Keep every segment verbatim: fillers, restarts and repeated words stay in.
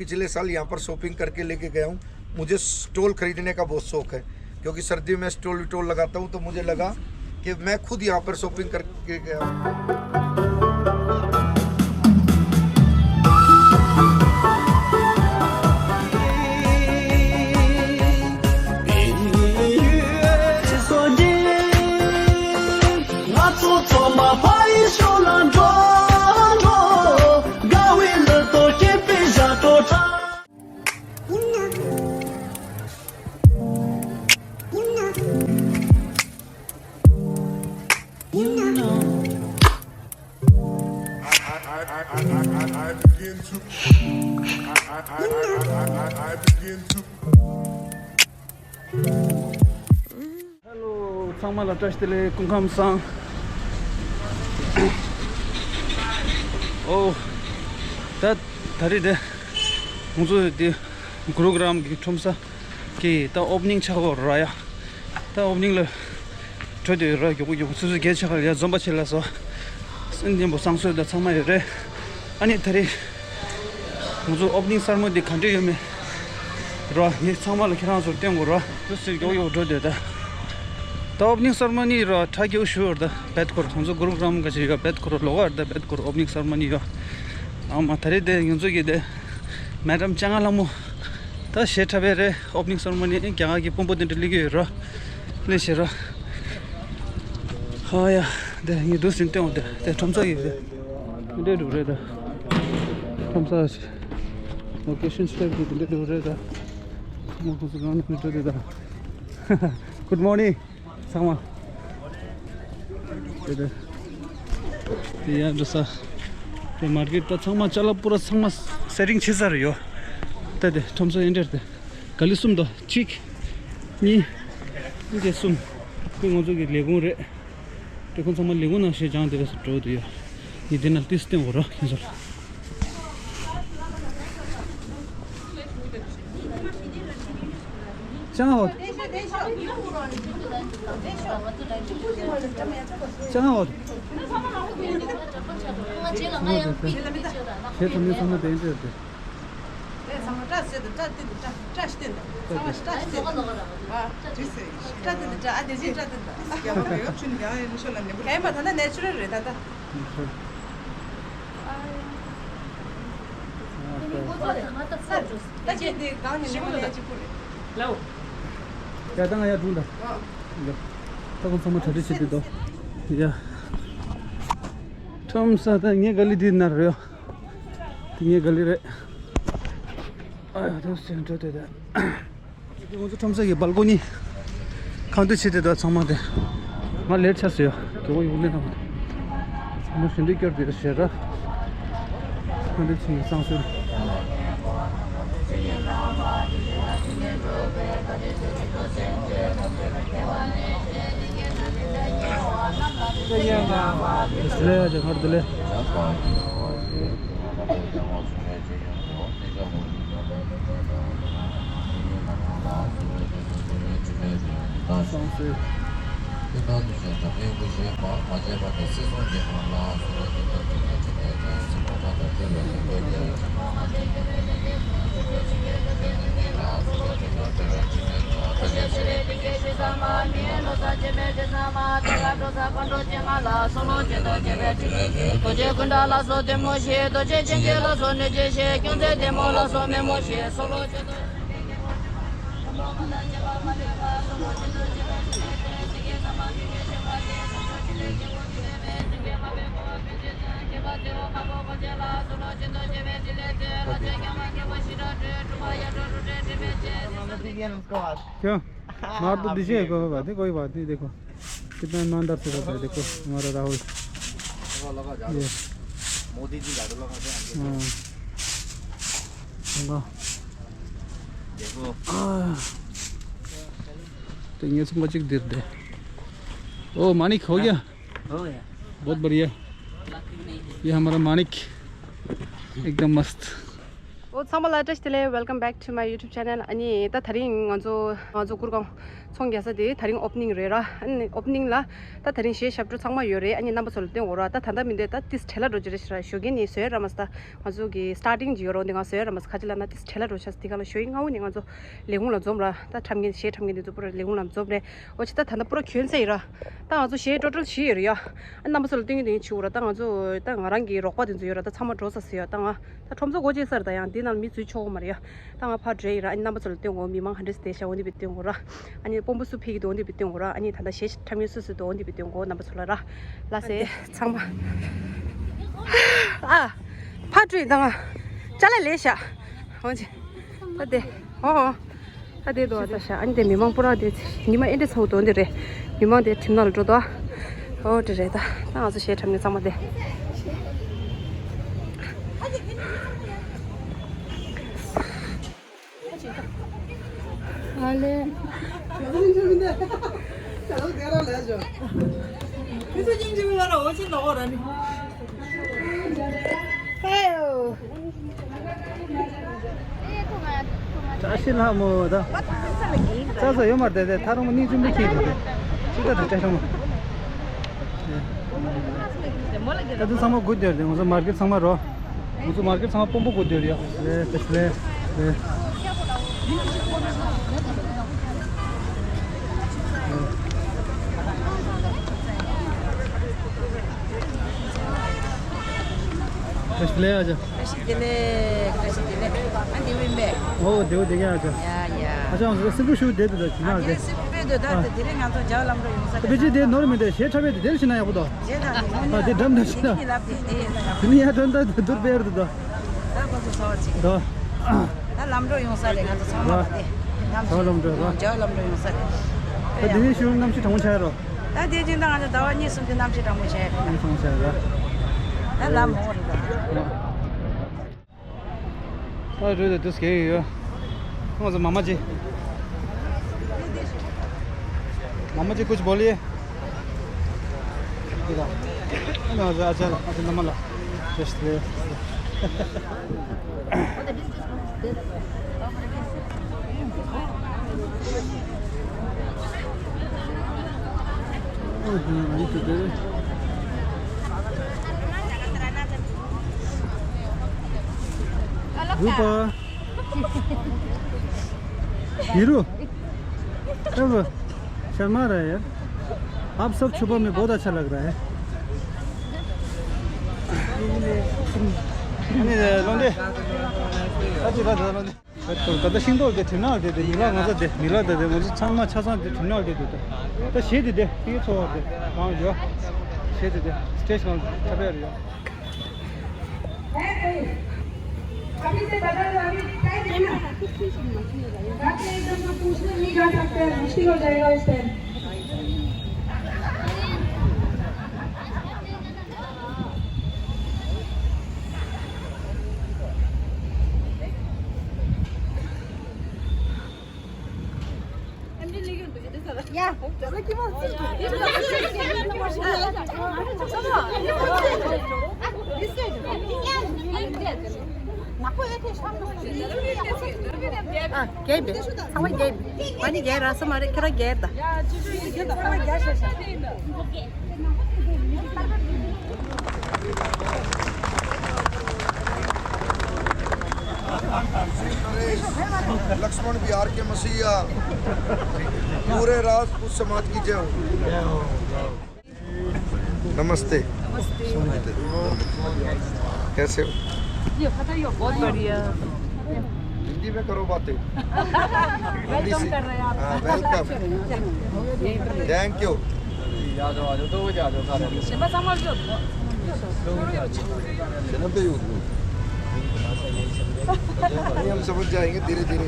पिछले साल यहाँ पर शॉपिंग करके लेके गया हूँ। मुझे स्टोल खरीदने का बहुत शौक है, क्योंकि सर्दी में स्टोल विटोल लगाता हूँ, तो मुझे लगा कि मैं खुद यहाँ पर शॉपिंग करके गया हूँ। Hello, ཚང་མ་ལ་བཀྲ་ཤིས་བདེ་ལེགས། སྐུ་ཁམས་བཟང་། ཨོ། ད་ད་རེས་དེ་ང་ཚོ་དེ་གུ་རུ་གི་རམ་གྱི་ཁྲོམ་ས་གི་ད་ཨོ་པ་ནིང་ཆགས་ཡོད་ར་ཡ། ད་ཨོ་པ་ནིང་ལ་འགྲོ་དེ་ར། མགྱོགས་པོ་མགྱོགས་པོ་སུ་སུ་གལ་ཆེ་ཁ་ལ་ཡ་འཛོམས་པ་བྱེད་ལ་སོ། སེམས་ལྡན་པོ་བསང་གསོལ་དང་ཚང་མ་ཡོད་རེད། ཨ་ནི་ད་རེས་ང་ཚོ་ཨོ་པ་ནིང་སར་མོ་འདི་ག་འདྲ་ཡོད་མེད་ར། ངས་ཚང་མ་ལ་ཁྱེད་རང་ཚོར་སྟོན་དགོས་ར། དུ་སིར་མགྱོགས་མགྱོགས་འགྲོ་དེ་ད། ད་ཨོ་པ་ནིང་སར་མོ་ནི་ར་ཁྲ་རྒྱུག་ཞུ་བར་ད་བེད་ཁོར་ང་ཚོ་གུ་རུ་གི་རམ་ག་ཞིག་ཡོད། བེད་ཁོར་ལོག་བར་ད་བེད་ཁོར་ཨོ་པ་ནིང་སར་མོ་ནི་ཡོད། ཨ་མ་ད་རེས་དེ་ང་ཚོ་གི་དེ་མེ་ཌམ་ལྕང་ང་ལྷ་མོ། ད་ཞེ་ཁྲ་བའི་རེད། ཨོ་པ་ནིང་སར་མོ་ནི་རྒྱ་གར་གྱི་དཔོན་པོ་དེ་འདྲ་སླེབས་ཀྱི་ཡོད་ར། སླེབས་ཤེས་ར། ཧ་ཡ། དེ་ངས་དུ་སིན་སྟོན་འོང་དེ་དེ་ཁྲོམ་ས་ཡོད་དེ། དེ་འདྲ་འགྲོ་རེད་ད། ཁྲོམ་ས་ལོ་ཀེ་ཤན་སི་ཊེབ་དེ་དེ་འདྲ་འགྲོ་རེད་ད། ཁོ་ཚོ་གང་ནས་འགྲོ་དེ་ད། Good morning. ཚང་མ། དེ་དེ། དེ་ཡར་འགྲོ་ས། དེ་མར་ཀེཊ་ད་ཚང་མ་ཅ་ལག་པུ་ར་ཚང་མ་སེ་ཊིང་བྱེད་ས་རེད་ཡོད། ད་དེ་ཁྲོམ་ས་ཨེ་འདྲ་དེ། ག་ལི་གསུམ་དང་གཅིག་གཉིས། དེ་གསུམ། དེ་ང་ཚོ་གི་ལས་ཁུངས་རེད། དེ་ཁོང་ཚང་མ་ལས་ཁུངས་ནང་བཞིན་སྦྱངས་དེ་བས་སུ་འགྲོ་དུ་ཡོད། ཡིན་དེ་ན་ཏིས་སྟོན་འོ་ར་ཁྱེད་ཚོར། ཅང་ཧོ། ཅང་ཧོ། ཁྱེད་ཚང་མ་ཚང་མ་དེ་འདྲ་དེ། དེ་ཚང་མ་སྐྲ་བསད་དང་སྐྲ་བཏེགས་དང་སྐྲ་སྐྲ་ཤི་བཏེགས་དང་ཚང་མ་སྐྲ་བསད་དང་། ཨ་དེ་ཚེ་སྐྲ་བཏེགས་དང་སྐྲ་ཨ་དེ་ཚེ་སྐྲ་བཏེགས་དང་། རྒྱ་མ་ག་ཡོ་ཆུན་རྒྱ་ཡོ་ནི་ཤོ་ལ་ནི་གའི་མ་ད་ན་ནེ་ཆུ་རལ་རེད་ད་ད། ད་ཅི་འདི་གང་ནས་ཉོ་ནས་ཅི་པོ་རེད། ལའོ། ཡ་ད་ང་ཡ་དྲུང་ད། ཡ། ད་ཁོང་ཚང་མ་གྲ་སྒྲིག་བྱེད་དུས་དོ། ཡ། ཁྲོམ་ས་ད་ངའི་ག་ལི་འདི་ན་རེད། དེ་ངའི་ག་ལི་རེད། ཨ་ཡ་ད་སེམས་འགྲོ་དེ་ད། ང་ཚོ་ཁྲོམ་ས་གི་སྦལ་ཀོ་ནི། ཁང་དུ་ཕྱི་དེ་དག་ཚང་མ་དེ། ང་ལེར་ཆགས་སོ་ཡ། གྱོང་ཡོང་ལེ་ན་མ། ཚང་མ་ཞིང་འདི་བསྐྱར་དེ་ཞེ་དྲག་ཁང་དུ་ཕྱི་ཡི་བསང་གསོལ། དེ་ལས་ཡ་ཇ་ཁར་དེ་ལས། རྡོ་རྗེ་ཀུན་དགའ་ལ་སོགས་བདེ་མོ་ཞེས། རྡོ་རྗེ་ཅན་གྱི་ལ་སོགས་ནུས་ཅན་ཞེས། སྐྱོང་མཛད་བདེ་མོ་ལ་སོགས་མེ་མོ་ཞེས། སྐྱོང་མཛད་བདེ་མོ་ལ་སོགས་མེ་མོ་ཞེས། སོ་ལོ་ཅན་དུ། क्यों? मार तो दीजिए, कोई बात नहीं, कोई बात नहीं। देखो कितना ईमानदार से रहता है। देखो हमारा राहुल। लगा, लगा झाड़ू। ये। मोदी जी झाड़ू लगाते हैं हमको। हाँ। लगा। देखो। तो ये सब मचिक दे दे। ओ मानिक, हो गया? हो गया। बहुत बढ़िया। ये हमारा मानिक, एकदम मस्त। ཨོ་ཚང་མ་ལ་བཀྲ་ཤིས་བདེ་ལེགས། Welcome back to my YouTube channel. ཨ་ནི་ད་དེ་རིང་ང་ཚོ་ང་ཚོ་གུར་ཀོང་ ཚོང་རྒྱག་ས་དེ་དེ་རིང་ཨོ་པ་ནིང་རེད་ར། ཨ་ནི་ཨོ་པ་ནིང་ལ་ད་དེ་རིང་གཞས་ཞབས་བྲོ་ཚང་མ་ཡོད་རེད། ཨ་ནི་རྣམ་པ་ཚོ་ལ་སྟོན་དགོས་ར། ད་ད་ལྟ་མི་འདོད་ད་ཏིས་བྲེལ་ལ་འགྲོ་རྒྱུ་རེད་ཤག་ར། ཞོགས་ཀས་ནས་བཟོས་ར་མ་ས། ད་ང་ཚོ་གི་སི་ཊར་ཊིང་ཅིག་ཡོད་ར། འདི་ང་བཟོས་ར་མ་ས། ཁ་ཅིག་ལ་ན་ཏིས་བྲེལ་ལ་འགྲོ་ཤག་དེ་ག་ལ་ཞོགས་ཀས་སྔ་བོ་ནས་ང་ཚོ་ལས་ཁུངས་ལ་འཛོམས་ར། ད་འཁྲབ་མཁན་གཞས་འཁྲབ་མཁན་དེ་ཚོ་པུ་ར་ལས་ཁུངས་ལ་འཛོམས་རེད། འོ་ཅི་ད་ད་ལྟ་པུ་ར་གྱོན་ཚར་ཡིན་ར། ད་ང་ཚོ་གཞས་ཊོ་ཊལ་བཞི་ཡོད་རེད་ཡ། ཨ་རྣམ་པ་ཚོ་ལ་སྟོན་གྱི་དེ་ཡིན་ཆུ་ར། ད་ང་ཚོ་ད་ང་རང་གི་རོགས་པ་དེ་ཚོ་ཡོད་ར། ད་ཚང་མ་འགྲོ་ས་ཟེར་ཡ། ད་ང་ད་ཁྲོམ་ཚོ་སྒོ་ཕྱེ་ས་རེད། ད་ཡང་འདི་ནང་མི་འཛུལ་ཆོག་གི་མ་རེད་ཡ། ད་ང་ཕར་འགྲོ་ཡིན་ར། ཨ་ནི་རྣམ་པ་ཚོ་ལ་སྟོན་དགོས། མི་མང་ཧ་འདྲེ་སི་དེ་ཤ་འོ་འདི་བི་སྟོན་དགོས་ར། ཨ་ནི་སྤོམ་པོ་སུ་ཕེག་གི་འདུག་འོ་འདི་བི་སྟོན་དགོས་ར། ཨ་ནི་ད་ལྟ་གཞས་འཁྲབ་མཁན་སུ་སུ་འདུག་འོ་འདི་བི་སྟོན་དགོས། རྣམ་པ་ཚོ་ལ་ར། ལ་སེ་ཚང་མ། ཨ། ཕར་འགྲོ་ཡིན་ད་ང་། ཅ་ལག་ལས་ཤག་འོ་ཅི། ད་དེ། ཨོ། ད་དེ་འདུག་ད་ཤག་ཨ་ནི་དེ་མི་མང་པུ་ར་དེ་ཉི་མ་ཨེ་འདྲ་ཚ་བོ་འདུག་འདི་རེད། མི་མང་དེ་ཁྲིམས་ནང་ལ་འགྲོ་འདུག་ཨོ་དེ་རེད། ད་ད་ང་ཚོ་གཞས་འཁྲབ་མཁན་ཚང་མ་དེ། ཨ་ལེ། བཀྲ་ཤིས་ལྷ་མོ་ད། ཙག་ཙག་ཡོད་མ་རེད་དེ། ཐ་རུང་མ་གནས་ཆུང་པོ་ཁྱེད་དེ་དེ། ཅི་ད་དེ་བཀྲ་ཤིས་མོ། ད་དུང་ཚང་མ་སྒུག་བསྡད་རེད། ང་ཚོ་མར་ཀེཊ་ཚང་མ་རོ། ང་ཚོ་མར་ཀེཊ་ཚང་མ་སྤོམ་པོ་སྒུག་བསྡད་རེད་ཡ། ལེ་ལེ་ལེ་ལེ། ལེ་ལེ་ཨ་ཅག་བཀྲ་ཤིས་བདེ་ལེགས། བཀྲ་ཤིས་བདེ་ལེགས། ཨ་འདི་བིན་པས། ཨོ་བདེ་བོ་བདེ་ག་ཨ་ཅག་ཡ་ཡ། ཨ་ཅག་ང་ཚོ་སིམ་པོ་ཞུ་བདེ་འདུག་ད་ཇི་མ་ཨ་བདེ། དེ་སིམ་པོ་དཔེ་འདུག་ད་དེ་དེ་རིང་ང་ཚོ་རྒྱལ་བ་ལམ་འགྲོ་ཡོང་ས་དཔེ་ཅི་དེ་ནོར་མི་འདུག་གཞས་འཁྲབ་པའི་དེ་དེར་ཕྱིན་ན་ཡག་པོ་འདུག་གཞས་འཁྲབ་དེ་ནོར་ཨ་དེ་འགྲམ་འདྲ་ཞིག་ན། དེ་ནི་ཡ་དོན་དག་དེ་དུར་སྤེལ་འདུག་ད། ད་ཁོ་ཚོ་ཚོགས་ཅིག་ད་ལམ་འགྲོ་ཡོང་ས་རེད། ང་ཚོ་ཚང་མ་ལ་དེ་ནམ་ཞིག་ལམ་འགྲོ་ར། རྒྱལ་བ་ལམ་འགྲོ་ཡོང་ས་རེད། ད་དེ་ནས་ཤུལ་གནམ་གཤིས་གྲང་མོ་ཆགས་རོ། ད་དེ་རྗེས་ད་ང་ཚོ་ཟླ་བ་གཉིས་གསུམ་དེ་གནམ་གཤིས་གྲང་མོ་བྱས། གནམ་གྲང་མོ་བྱས་ར། ད་ལམ་འོང་རེད་ད། ད་རུ་དེ་དུས་སྐད་ཡོད། ང་ཚོ་མ་མ་ཅི། མ་མ་ཅི་ཀུཆ་བོ་ལི། དེ་ད། ང་ཚོ་ཨ་ཅག་ཨ་ཅག་མནའ་མ་ལ། བཀྲ་ཤིས་བདེ་ལེགས། रूपा। हीरो। अब शर्मा रहा है यार। आप सब छुपा में बहुत अच्छा लग रहा है। ཨ་ནི་ལོན་ཌེ། ཨ་ཅེ་ད་ད་ལོན་ཌེ། ད་ལྟ་ཤིང་ཏོག་དེ་དྲིམ་ནག་དེ་དེ་མི་ལ་ང་ཚོ་དེ་མི་ལ་དེ་དེ་ང་ཚོ་ཚང་མ་ཆ་ཚང་དེ་དྲིམ་ནག་དེ་དེ་ད་ད་གཞས་དེ་དེ་དེ་གི་ཚོ་བ་དེ་གང་ཡོད། གཞས་དེ་དེ་སི་ཊེ་ཇི་གང་ཁ་པེ་རེད་ཡོད། अभी से बदल, अभी टाइम है ना। रात में एक दूसरे को पूछने नहीं जा सकते, मुश्किल हो जाएगा उस टाइम। ཨ་རྒྱལ་པོ་ཚང་མ་རྒྱལ་པོ། ཨ་ནི་རྒྱལ་ར་ས་མ་རེད། ཁྱེད་རང་རྒྱལ་ད། लक्ष्मण बिहार के मसीहा, पूरे राजपूत समाज की जय हो। नमस्ते। कैसे हो? बहुत बढ़िया। हिंदी में करो बातें। हिंदी से। वेलकम कर रहे हैं आप। हाँ, वेलकम। Thank you. आ जाओ, आ जाओ, दो बजे आ जाओ सारे। नहीं, हम समझ जाएंगे धीरे धीरे।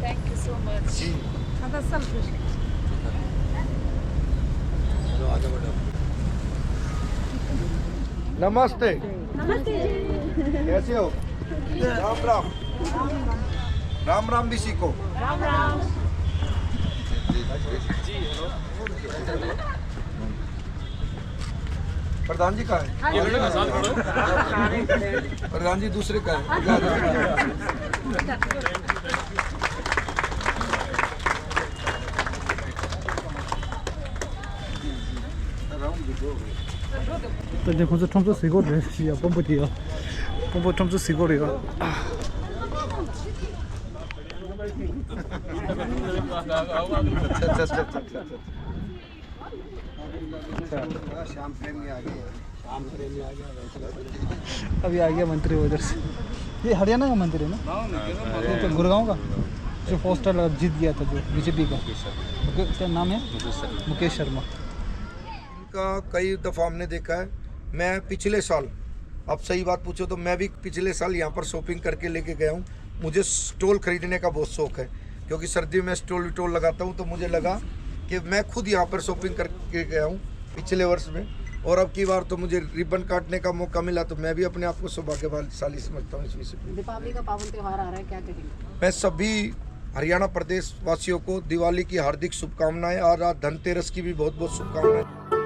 Thank you so much. जी। नमस्ते। नमस्ते जी। कैसे हो? राम राम। राम राम भी सीखो। राम राम। प्रधान जी कहाँ है? प्रधान जी दूसरे का है। ད་ལྟ་ཁོང་ཚོ་ཁྲོམ་ཚོགས་གཟིགས་སྐོར་རེད་ཡ། དཔོན་པོ་དེ་ཡ། དཔོན་པོ་ཁྲོམ་ཚོགས་གཟིགས་སྐོར་རེད་ཡ། श्याम प्रेमी आ गए। श्याम प्रेमी आ गया, वैसे। अभी आ गया मंत्री उधर से। ये हरियाणा का मंत्री है ना? ये तो गुड़गांव का, जो पोस्टर लगा, जीत गया था जो बीजेपी का। मुके-, क्या नाम है? मुकेश शर्मा। इनका कई दफ़ा हमने देखा है। मैं पिछले साल, आप सही बात पूछो तो मैं भी पिछले साल यहाँ पर शॉपिंग करके लेके गया हूँ। मुझे स्टॉल खरीदने का बहुत शौक है, क्योंकि सर्दी में स्टॉल विटॉल लगाता हूँ, तो मुझे लगा कि मैं खुद यहाँ पर शॉपिंग करके गया हूँ पिछले वर्ष में, और अब की बार तो मुझे रिबन काटने का मौका मिला, तो मैं भी अपने आप को सौभाग्यशाली समझता हूँ इस विषय में। दीपावली का पावन त्योहार आ रहा है, क्या कहेंगे? मैं सभी हरियाणा प्रदेश वासियों को दिवाली की हार्दिक शुभकामनाएं और आज धनतेरस की भी बहुत बहुत शुभकामनाएं।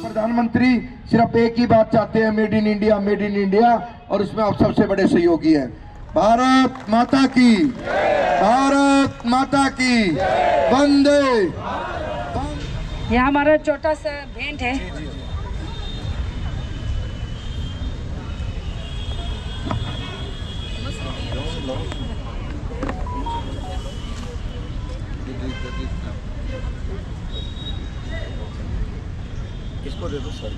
प्रधानमंत्री सिर्फ एक ही बात चाहते हैं, made in India, made in India, और उसमें आप सबसे बड़े सहयोगी हैं। भारत माता की, भारत माता की, वंदे। ये हमारा छोटा सा भेंट है। इसको दे दो सर।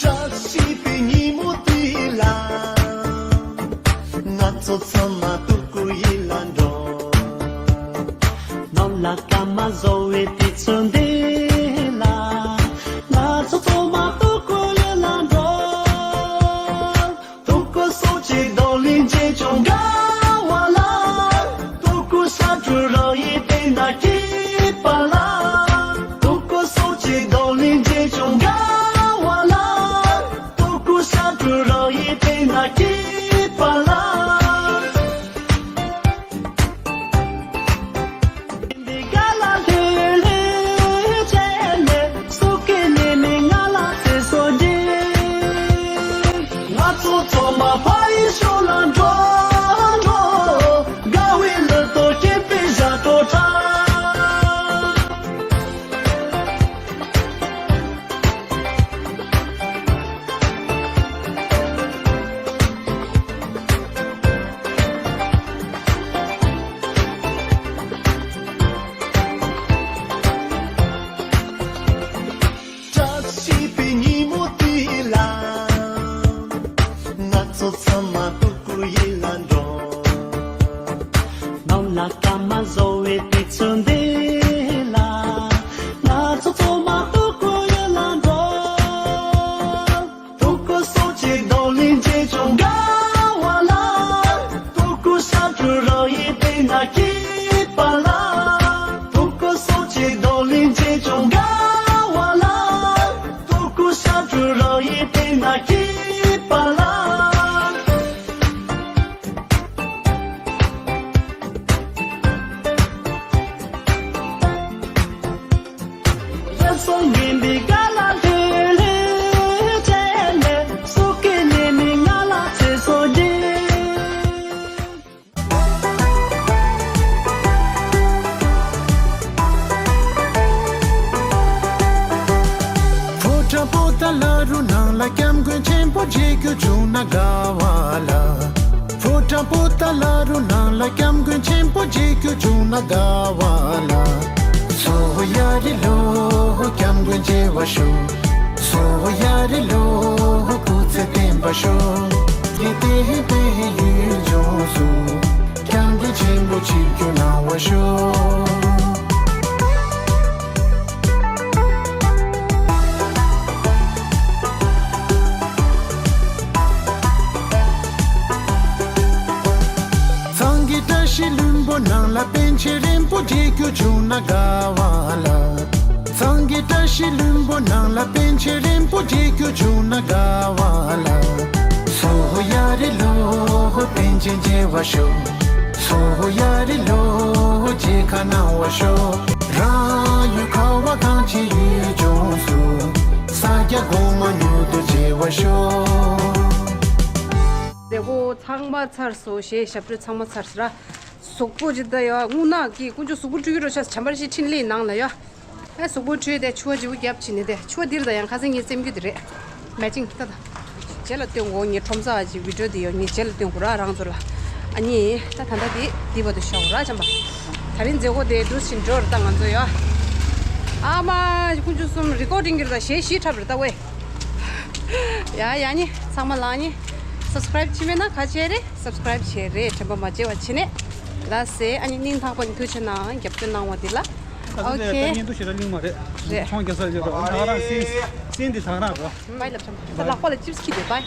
བཀྲ་ཤིས་པའི་ཉིན་མོ་དེ་ལ། ང་ཚོ་ཚང་མ་སྟུག་པོ་ཡིད་ལ་འགྲོ། ནམ་ལ་སྐར་མ་བཟོ་བའི་དུས་ཚོད་འདི་ལ། ང་ཚོ་ཚང་མ་སྟུག་པོ་ཡིད་ལ་འགྲོ། སྟུག་པོ་སོ་གཅིག་རྡོ་ལིང་ཆེ་ཆུང་དགའ་བ་ལ། སྟུག་པོ་ས་འབྲུ་རོ་ཡི་སྟེང་ན་སྐྱིད་པ་ལ། སྟུག་པོ་སོ་གཅིག་རྡོ་ལིང་ཆེ་ཆུང་དགའ་བ་ལ། སྟུག་པོ་ས་འབྲུ་རོ་ཡི་སྟེང་ན་སྐྱིད་པ་ལ། བཀྲ་ཤིས་པའི་ཉིན་མོ་དེ་ལ། ང་ཚོ་ཚང་མ་སྟུག་པོ་ཡིད་ལ་འགྲོ། ནམ་ལ་སྐར་མ་བཟོ་བའི་དུས་ཚོད་འདི་ལ། ང་ཚོ་ཚང་མ་སྟུག་པོ་ཡིད་ལ་འགྲོ། སྟུག་པོ་སོ་གཅིག་རྡོ་ལིང་ཆེ་ཆུང་དགའ་བ་ལ། སྟུག་པོ་ས་འབྲུ་རོ་ཡི་སྟེང་ན་སྐྱིད་པ་ལ། སྟུག་པོ་སོ་གཅིག་རྡོ་ལིང་ཆེ་ཆུང་དགའ་བ་ལ། སྟུག་པོ་ས་འབྲུ་རོ་ཡི་སྟེང་ན་སྐྱིད་པ་ལ། ཕོ་བྲང་པོ་ཏཱ་ལ་རུ་ནང་ལ་སྐྱབས་མགོན་ཆེན་པོ་མཇལ་རྒྱུ་བྱུང་ན་དགའ་བ་ལ། ཕོ་བྲང་པོ་ཏཱ་ལ་རུ་ནང་ལ་སྐྱབས་མགོན་ཆེན་པོ་མཇལ་རྒྱུ་བྱུང་ན་དགའ་བ་ལ། སོ་ཡ་རི་ལོ་སྐྱབས་མགོན་མཇལ་བར་ཤོག་སོ་ཡ་རི་ལོ་སྐུ་ཚེ་བརྟན་པར་ཤོག་དགེ་ལྡན་པའི་ཡུལ་ལྗོངས་སུ། སྐྱབས་མགོན་ཆེན་པོ་ཆིབས་བསྒྱུར་གནང་བར་ཤོག་གཙང་གི་བཀྲ་ཤིས་ལྷུན་པོ་ནང་ལ་པཎ་ཆེན་རིན་པོ་ཆེ་མཇལ་རྒྱུ་བྱུང་ན་དགའ་བ་ལ། གཙང་གི་བཀྲ་ཤིས་ལྷུན་པོ་ནང་ལ་པཎ་ཆེན་རིན་པོ་ཆེ་མཇལ་རྒྱུ་བྱུང་ན་དགའ་བ་ལ། སོ་ཡ་རི་ལོ་པཎ་ཆེན་མཇལ་བར་ཤོག་སོ་ཡ་རི་ལོ་མཇལ་ཁ་གནང་བར་ཤོག་རང་ཡུལ་ཁ་བ་གངས་ཅན་ཡུལ་ལྗོངས་སུ། ས་སྐྱ་གོང་མ་མྱུར་དུ་མཇལ་བར་ཤོག་མཛད་སྒོ་ཚང་མ་ཚར་སོང་། གཞས་ཞབས་བྲོ་ཚང་མ་ཚར་སོང་ར། གཟུགས་པོ་ཇི་ལྟར་ཡོད། རྔུལ་ནག་གིས་དཀོན་མཆོག་གཟུགས་པོ་བཀྲུ་གི་རོ་ཤ་བྱམས་པར་ཤི་འཕྲིན་ལས་ནང་ལ་ཡོད། ཨ་གཟུགས་པོ་བཀྲུས་ཏེ་ཕྱུ་པ་བརྗེ་པོ་རྒྱབ་བྱས་ནས་དེ་ཕྱུ་པ་འདིར་ད་ཡང་ཁ་སང་ངས་བཙེམ་རྒྱུ་དེ་རེད། མེ་ཅིང་ད་ད། རྗེས་ལ་སྟོན་གོ་ངའི་ཁྲོམ་ས་ཅིག་བི་ཌིའོ་དེ་ཡོད། ངས་རྗེས་ལ་སྟོན་གོ་ར་རང་ཚོ་ལ། ཨ་ནི་ད་ད་ད་དེ་དེ་བར་དུ་ཤོག་ར་བྱམས་པ། ད་རིང་མཛད་སྒོ་དེ་འགྲུབ་བཞིན་འགྲོ་རེད་ད་ང་ཚོ་ཡོད། ཨ་མ་དཀོན་མཆོག་གསུམ་རི་ཀོར་ཌིང་གི་རེད་ད་གཞས་ཞིག་འཁྲབ་རེད་ད་ཝེ། ཡ་ཡ་ནི་ཚང་མ་ལ་ནི་སབ་སི་ཀ་རའིབ་བྱས་མེད་ན་ག་བྱས་རེད། སབ་སི་ཀ་རའིབ་བྱས་རེད། དྲན་པ་མ་བརྗེད་པ་བྱས་ནས་ལ་སེ། ཨ་ནི་སྙིང་ཐག་པ་ནས་ཐུགས་རྗེ་གནང་རྒྱབ་སྐྱོར་གནང་བ་འདི་ལ། ཨོ་ཁེ། ད་ཉིན་དུ་ཞེ་དྲག་གླེང་མ་རེད། རེད། ཚོང་རྒྱག་ས་རེད་ད། ད་རང་སེམས་སེམས་འདི་ཐག་རང་རོ། བའི་ལབ་ཆམ། ད་ལག་པ་ལ་ཅིབ་སི་ཁྱི་དེ་བའི།